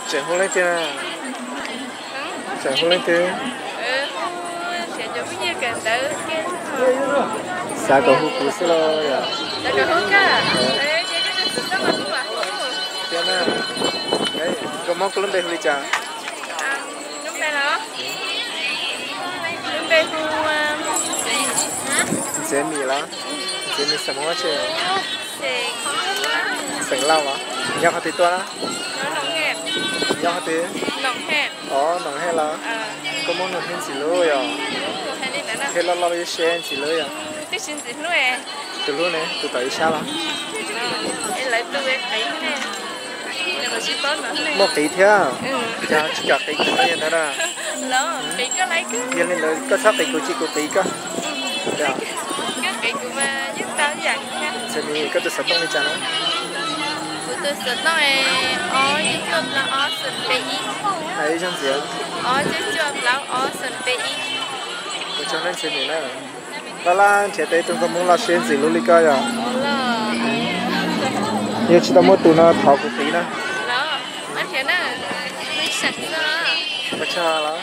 Tseem hu leej twg? Tseem hu leej twg? Xav kom hu kuv xwb los yom? Thiab na, koj muab koj lub npe hu li cas? Ntxiv Mim los? Ntxiv Mim xeem Hmoob tsi? Xeem Lauj los? Nyob qhov twg tuaj na? Nyob qhov twg? Os, Noom Hej los? Koj muab nug Hej ntxim hlub yom? Hej loj loj ib siab ntxim hlub yom? Tus hlub ne, tus tom ib sab los? Muaj qiv thiab? Cas tsis kam qiv kuv no yog ntawd na? Yog li ntawd koj txhob qiv kuv ces kuv qiv koj. Ntxiv Mim, koj tus xov tooj li cas na? Hais ib zaug ntxiv. Ua tsaug nawb Ntxiv Mim na. Laj laj nrhiav tau ib tug nkauj Hmoob loj siab ntxim hlub li koj yom. Yog tsis tau muaj tus no thov kuv qiv na. Ua tsaug los?